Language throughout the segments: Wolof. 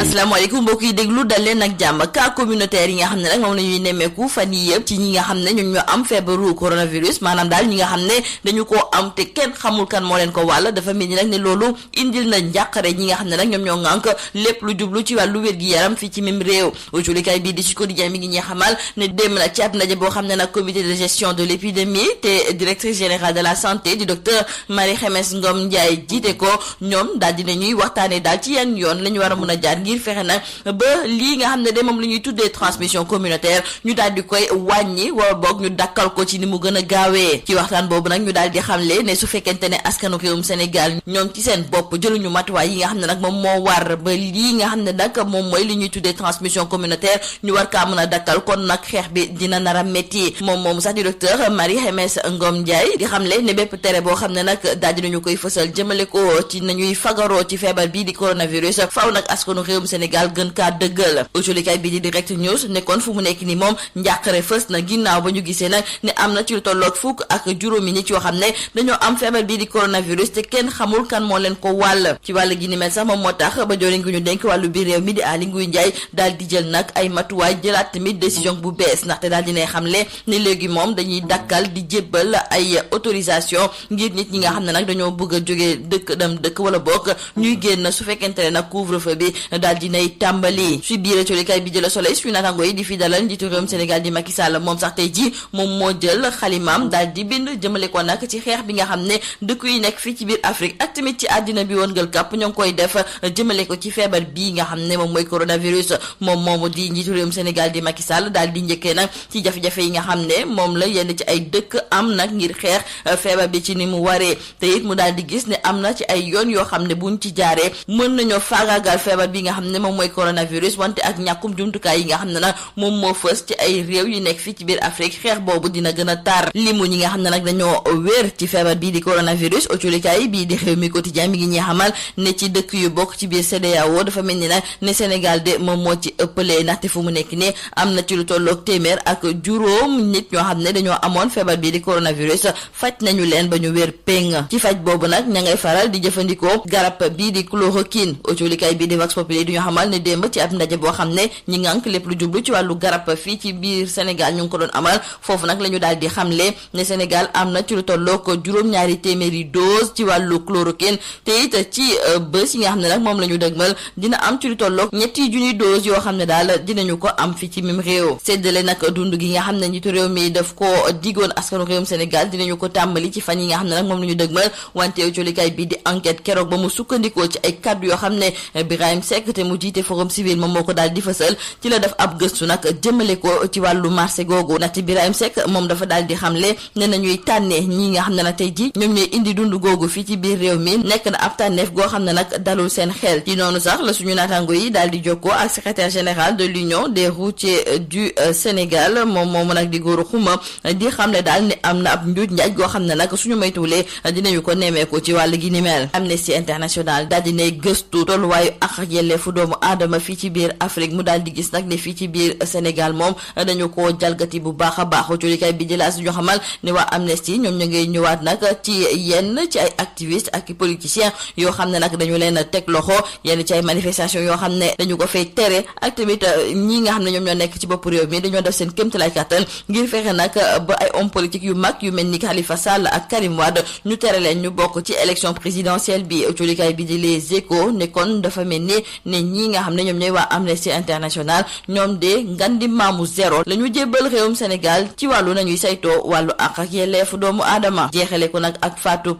asalaamaaleykum mbokk yi déglu dal leen ak jàmm cas communautaire yi nga xam ne nag moom la ñuy nemmeeku fan yi yëpp ci ñi nga xam ne ñoom ñoo am feebaru coronavirus maanaam daal ñi nga xam ne dañu koo am te kenn xamul kan moo leen ko wàll dafa mel ni nag ne loolu indil na njàqare ñi nga xam ne nag ñoom ñoo ŋànk lépp lu jublu ci wàllu wér-gi-yaram fii ci même réew autolikaay bii di ci quotidien mi ngi ñuy xamal ne dem na ci ab ndaje boo xam ne nag comité de gestion de l'épidémie te directrice générale de la santé di docteur Marie Khemesse Ngom Ndiaye jiite ko ñoom daal dina ñuy waxtaane daal ci yan yoon la ñu war a mën a jaar ngir fexe nag ba lii nga xam ne de moom la ñuy tuddee transmission communautaire ñu daal di koy wàññi wala boog ñu dakkal ko ci ni mu gën a gaawee ci waxtaan boobu nag ñu daal di xamle ne su fekkente ne askanu réewum Sénégal ñoom ci seen bopp jëluñu matuwaay yi nga xam ne nag moom moo war ba lii nga xam ne nag moom mooy li ñuy tuddee transmission communautaire ñu war kaa mën a dakkal kon nag xeex bi dina nar a métti moom sax di docteur Marie Khemesse Ngom Ndiaye di xamle ne bépp tere boo xam ne nag daal dinañu koy fësal jëmale ko ci nañuy fagaroo ci feebar bii di coronavirus faaw nag askanu réewum Sénégal gën kaa dëggal autolikaay bi di direct news nekkoon fu mu nekk ni moom njàqare fës na ginnaaw ba ñu gisee nag ne am na ci lu tolloog fukk ak juróomi nit yoo xam ne dañoo am feebar bii di coronavirus te kenn xamul kan moo leen ko wàll ci wàll gi ni mel sax moom moo tax ba joriñ gi ñu dénk wàllu biir réew mi di Aly Ngouille Ndiaye daal di jël nag ay matuwaay jëlaat tamit décision bu bees ndaxte daal dinay xamle ne léegi moom dañuy dakkal di jébbal ay autorisation ngir nit ñi nga xam ne nag dañoo bëgg a jógee dëkk dem dëkk wala bokk ñuy génn su fekkente ne nag couvre-feu bi daal dinay tàmbali su biir colikaay bi jëla Soleil suñu naataango yi di fi dalal njiitu réewum Sénégal di Macky Sall moom sax tey ji moom moo jël xalimaam daal di bind jëmale ko nag ci xeex bi nga xam ne dëkk yi nekk fii ci biir Afrique ak tamit ci àddina bi woon ngël kàpp ñoo ngi koy def jëmale ko ci feebar bii nga xam ne moom mooy coronavirus moom moomu di njiitu réewum Sénégal di Macky Sall daal di njëkkee nag ci jafe-jafe yi nga xam ne moom la yenn ci ay dëkk am nag ngir xeex feebar bi ci ni mu waree te it mu daal di gis ne am na ci ay yoon yoo xam ne buñ ci jaaree mën nañoo faagaagal feebar bi nga xam ne moom mooy coronavirus wante ak ñàkkum jumtukaay yi nga xam ne nag moom moo fës ci ay réew yu nekk fii ci biir Afrique xeex boobu dina gën a tar limu ñi nga xam ne nag dañoo wér ci feebar bii di coronavirus autolikaay bii di Rewmi Quotidien mi ngi ñuy xamal ne ci dëkk yu bokk ci biir CEDEAO dafa mel ni nag ne Sénégal de moom moo ci ëppalee ndaxte fu mu nekk ne am na ci lu tolloog téeméer ak juróom nit ñoo xam ne dañoo amoon feebar bii di coronavirus faj nañu leen ba ñu wér péng ci faj boobu nag ña ngay faral di jëfandikoo garab bii di chloroquine autolikaay bii di Vox Populi du ñu xamal ne démb ci ab ndaje boo xam ne ñi ngànk lépp lu jublu ci wàllu garab fii ci biir Sénégal ñu ngi ko doon amal foofu nag la ñu daal di xamle ne Sénégal am na ci lu tolloog juróom-ñaari téeméeri dose ci wàllu chloroquine te it ci bés yi nga xam ne nag moom la ñu dëgmal dina am ci lu tolloog ñetti junni dose yoo xam ne daal dinañu ko am fii ci même réew séddale nag dund gi nga xam ne njiitu réew mi daf ko digoon askanu réewum Sénégal dinañu ko tàmbali ci fan yi nga xam ne nag moom la ñu dëgmal wante autolikaay bii di enquête keroog ba mu sukkandikoo ci ay kaddu yoo xam ne Birahim Seck te mu jiite forum civil moom moo ko daal di fësal ci la def ab gëstu nag jëmale ko ci wàllu marché googu ndaxte Birahim Seck moom dafa daal di xamle ne nañuy tànnee ñi nga xam ne nag tey ji ñoom ñooy indi dund googu fii ci biir réew mi nekk na ab tànneef goo xam ne nag dalul seen xel ci noonu sax la suñu naataango yi daal di jokkoo ak secrétaire général de l'union des routiers du Sénégal moom moomu nag di góoru xuma di xamle daal ne am na ab njuuj njaaj goo xam ne nag suñu maytuwulee dinañu ko nemmeeku ci wàll gi ni mel Amnesty International daal di ne gëstu tolluwaayu ak yelleefu doomu aadama fii ci biir Afrique mu daal di gis nag ne fii ci biir Sénégal moom dañu ko jalgati bu baax a baax colikaay bi jëlaat ñu xamal ne waa Amnesty ñoom ñu ngay ñëwaat nag ci yenn ci ay activistes ak politiciens yoo xam ne nag dañu leen teg loxo yenn ci ay manifestations yoo xam ne dañu ko fay tere ak tamit ñi nga xam ne ñoom ñoo nekk ci bopp réew mi dañoo def seen kéemtalaay kàttan ngir fexe nag ba ay hommes politiques yu mag yu mel ni Khalifa Sall ak Karim Wade ñu tere leen ñu bokk ci élection présidentielle bi colikaay bi di Les Échos ne kon dafa mel ni ne ñi nga xam ne ñoom ñooy waa Amnesty International ñoom de ngandi maamu zéro la ñu jébbal réewum Sénégal ci wàllu nañuy saytoo wàllu ak yelleefu doomu aadama jeexale ko nag ak faatu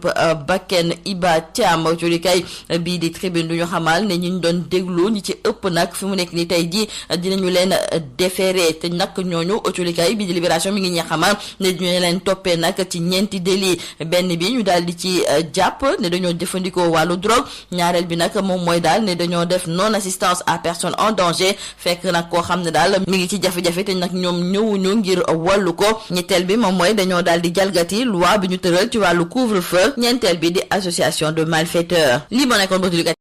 bakken Iba Thiam colikaay bii di Tribune du ñu xamal ne ñu doon déglu ñi ci ëpp nag fi mu nekk ni tey ji dinañu leen déféré te nag ñooñu colikaay bii di Libération mi ngi ñuy xamal ne ñu leen toppee nag ci ñeenti délit benn bi ñu daal di ci jàpp ne dañoo jëfandikoo wàllu drogue ñaareel bi nag moom mooy daal ne dañoo def non assistance à personne en danger fekk nag koo xam ne daal mi ngi ci jafe-jafe te nag ñoom ñëwuñu ngir wàllu ko ñetteel bi moom mooy dañoo daal di jalgati loi bi ñu tëral ci wàllu couvre-feu ñeenteel bi di association de malfaiteurs lii moo nekkoon